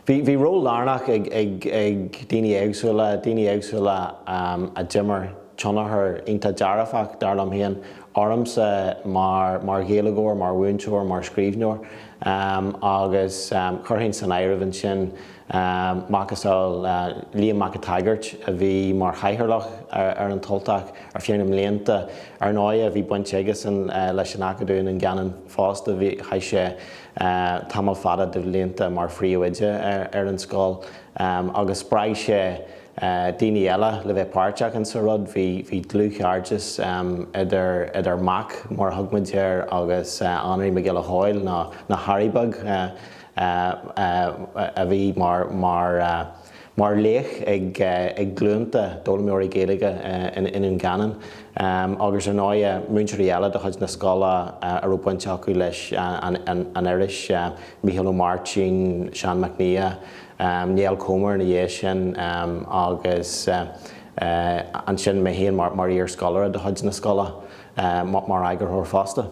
Bhí ról lárnach ag daoine éagsúla, daoine éagsúla a d'imir tionchar iontach dearfach, dar liom féin, ormsa mar Ghaeilgeoir, mar mhúinteoir, mar scríbhneoir agus chuirfinn san áireamh ansin macasamhail Liam Mac an tSagairt a bhí mar chathaoirleach ar an tUltach ar feadh na mblianta. Ar ndóighe bhí baint aigesan leis an Acadamh i nDún Geanainn fosta, bhí, chaith sé tamall fada de bhlianta mar phríomhoide ar an scoil agus spreag sé daoine eile le bheith páirteach in sa rud. Bhí, bhí dlúthchairdeas idir, idir Mac, mar a thug muid air, agus Anraí Mac Giolla Chóill, nó, nó Harry Beag. a bhí mar laoch ag glúnta d'fhoghlaimeoirí Gaeilge i nDún Geanainn agus ar ndóighe múinteoirí eile de chuid na scoile a raibh baint acu leis an iris, Mícheál Ó Máirtín, Seán Mac Niadh, Niall Comer ina dhiaidh sin agus ansin mé féin mar iar-scoláire de chuid na scoile mar eagarthóir fosta.